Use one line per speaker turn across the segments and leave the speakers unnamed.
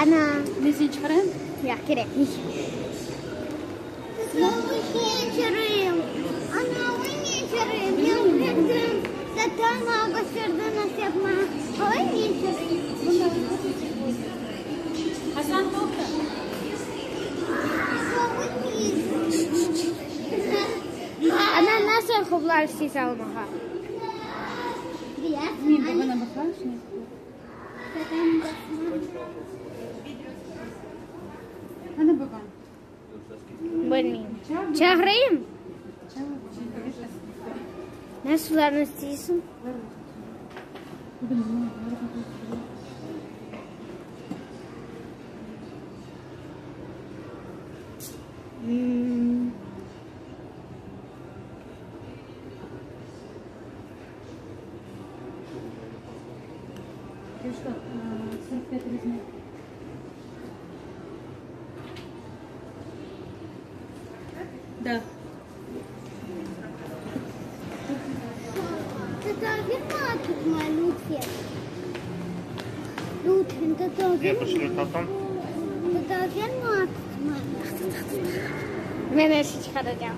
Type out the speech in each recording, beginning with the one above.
Ana.
Men seni çıqarayım?
Yoq, kerekmey.
Asan, toqta.
Ana, nasıl qublar isteysiñ almağa?
Men babana baqayım şimdi. Ana babam.
Bilmeyim. Çağırayım? Nasıllarını isteysiñ? Hmm.
Девушка, 45 размер. Да.
Men er şey çıqaracağım.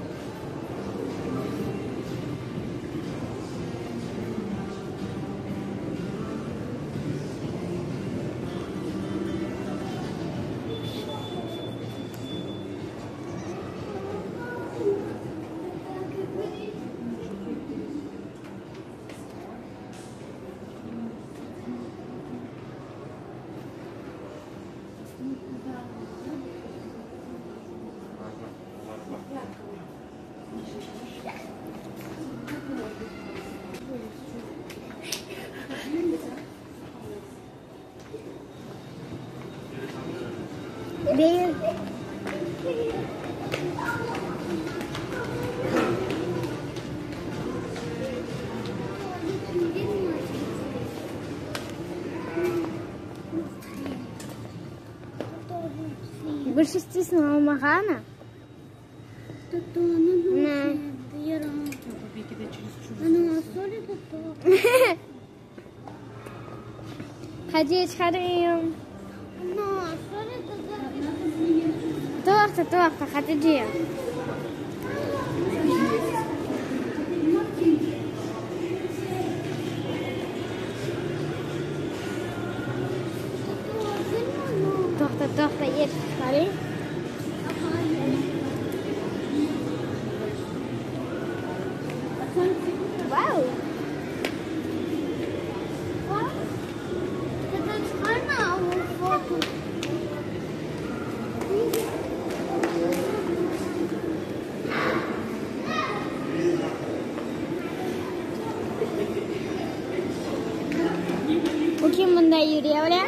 Değil. Bir şey isteysiñ almağa, ana? Ne? Hadi çıqarayım. Toqta, toqta, Hatice. Toqta, toqta, yer çıqarayım. Vau! O kim mında yüre öyle?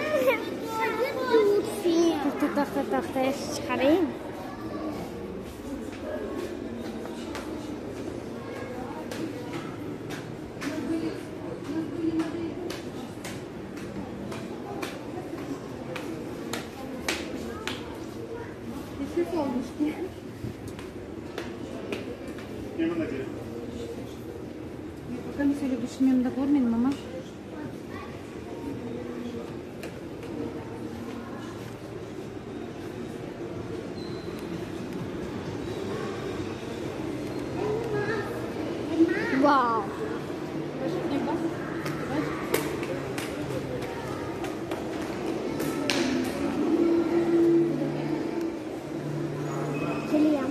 Toqta, toqta, toqta, çıqarayım.
Men mında körmedim ama.
Vau! Keleyim.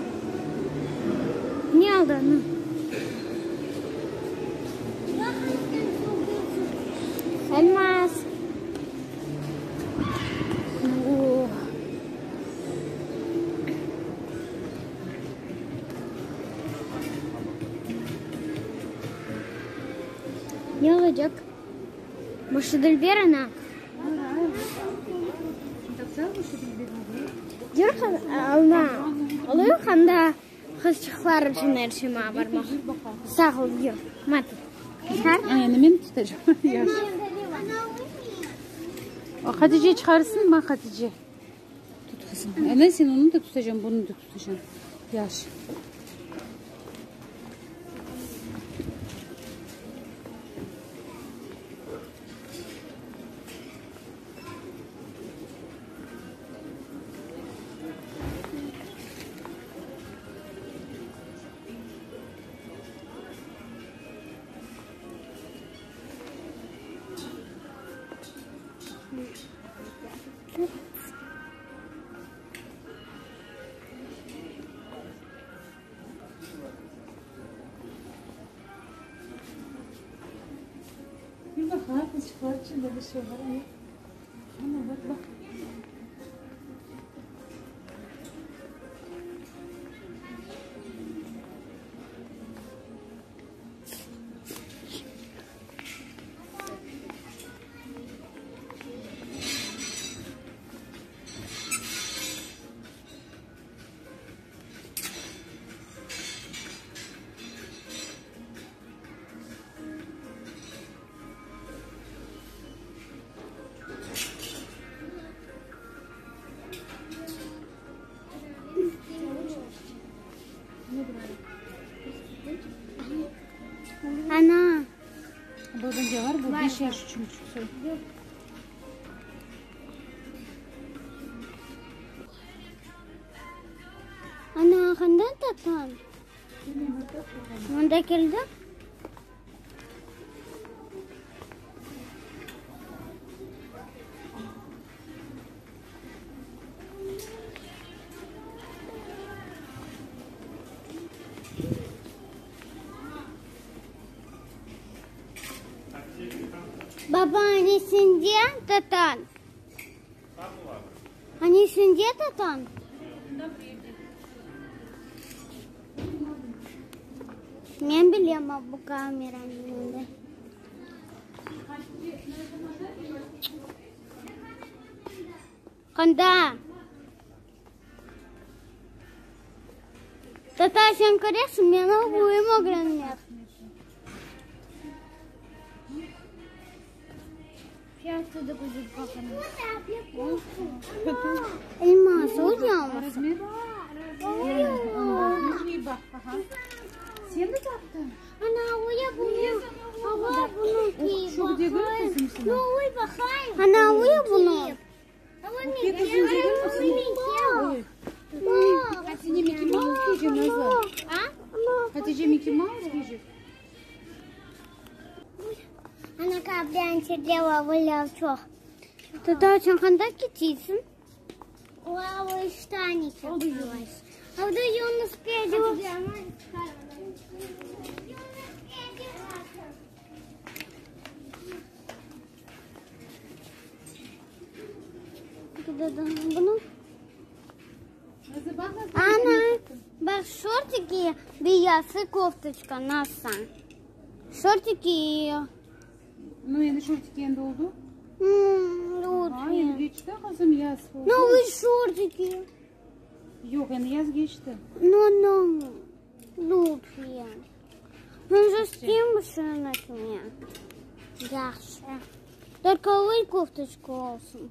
Ne aldı ana? Elmas. Oh. Ne olacaq? Başı dülber ana. Yur alma. Alayıq anda qızçıqlar içün er şey maña barmaq. Sağ ol, yur. Ma tut. Çıqar.
A, endi men tutacağım. Yaş. Hatice çıqarsın, ma Hatice. Tut qızım. Ana sen onı da tutacağım, bunı da tutacağım. Yaş. Bir baq, ha, qızçıqlar içün de bir şey bar. Ana, baq, baq.
Ana.
Bu var, bu 5 yaş içün küçük.
Ana, qanday tatan? Mında keldi. Baba, anesinde tatan. Anesinde tatan. Men bilem bu kameranı. Qanda? Tata, sen köresiñ, menim huyum ögrenmek. Elmas, olmaz.
Sen de taptın.
Ana, oya bunı, ava bunı
Çok degil qızım sana.
Ana, oya bunı.
Pek uzun degil misin? Hatice Mickey Mouse kiyecek Nazlı. Hatice Mickey Mouse kiyecek.
Ana kaplan çoq. Tata, sen qanda ketesiñ? Штаники. А Bunı.
Nazlı baq Nazlı.
Ana, baq şortiki, beyazı koftочка nasıl? Şortiki.
Ну, endi şortiki endi oldı.
Hmm,
Ha, endi keçti qızım yaz. oldı.
Новые шортики.
Yoq, endi yaz keçti.
Ну, ну, лучшие. Ну, же с кем мне? Yahşı. Только вы кофточку olsun.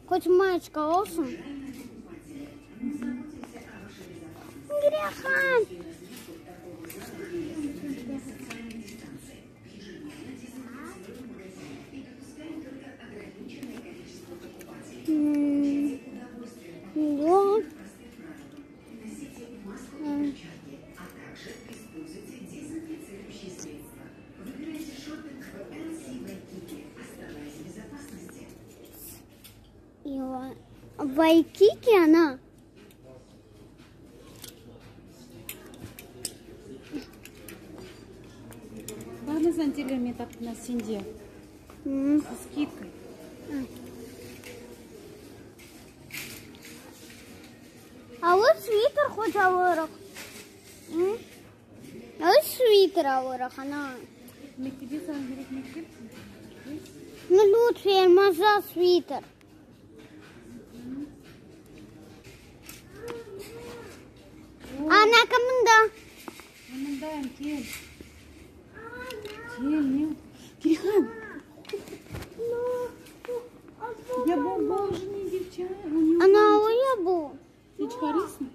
Хоть маечка olsun. Грехан. М, Вот. М. И Вайкики она.
Baq Nazlı anterler men taptım sende.
М.
Со скидкой.
А вот свитер хоть alırıq. М? А вот свитер alırıq, ana.
Mektepke saña kerek mektep.
Lütfen, maza sviter. Ana, mında.
Mındayım, kel. Kel, ne? Kirihan. Ya bu borjni devçe.
Ana, o ya bu.
Sen çıqarırsıñ?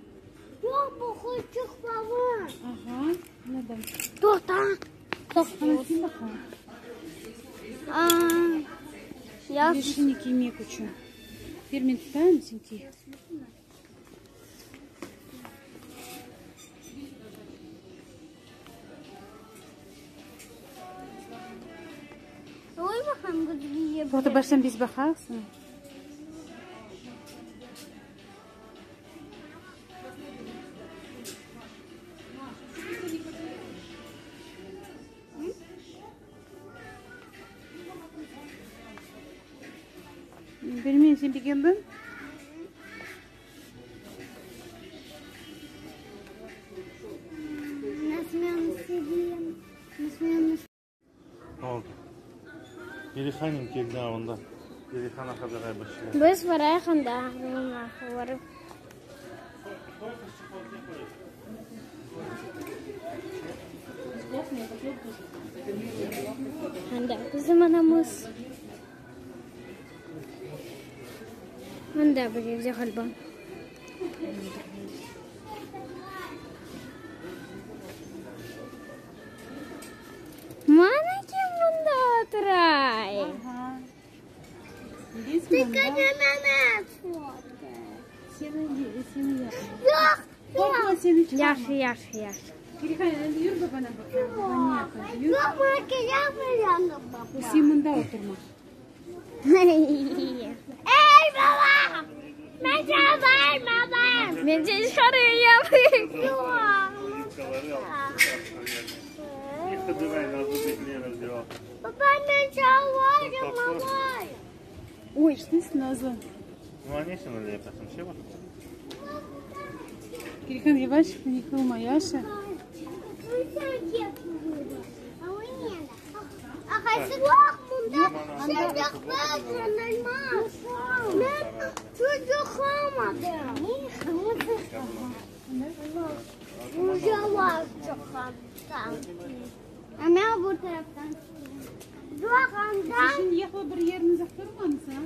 Yoq, bu qızçıqları.
Aha, mınaday.
Toqta. Toqta.
Ana, sen bakalım.
Aa, ya.
Ber şimdi kiymek içün. Ber men tutayım, sen kiy.
Oy bakalım kız giyebilir.
Toqta, baştan biz baqayıq sana. Bilmeyim, sen begendiñ?
Nasıl men seveyim? Nasıl men
Ne oldu? Gerihanen keldi onda. Gerihan aqaday bir şey.
Biz barayıq anda. Barıp. Anda bizim anamız. Anda bir yerde ğaliba. Mana kim bunda oturay?
Aha. Biz mında. Seni, seni
Yoq.
Qorqma seni çıqarma.
Yahşı, yahşı, yahşı.
Gerihan, endi yür babana bakalım. Baba ne yapar? Yür.
Yoq, makyaj
Sen mında oturma.
Ey baba! Men çağırmadım. Men seni çıkarayım. Baba men çağırmadım baba.
Oy, işte Nazlı.
Ну, şey
Gerihan, yavaş yıkılma, yaşı.
Ben çocuk olmadım. Burcu var Ama bu taraftan. Yok ondan.
Şimdi yaqla bir yerini zaqtırmansın, ha?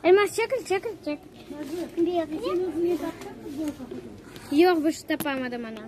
Elmas çekil çekil çekil.
Nazlı, sen özüne taptın mı bu
Yoq bir şey tapamadım ana.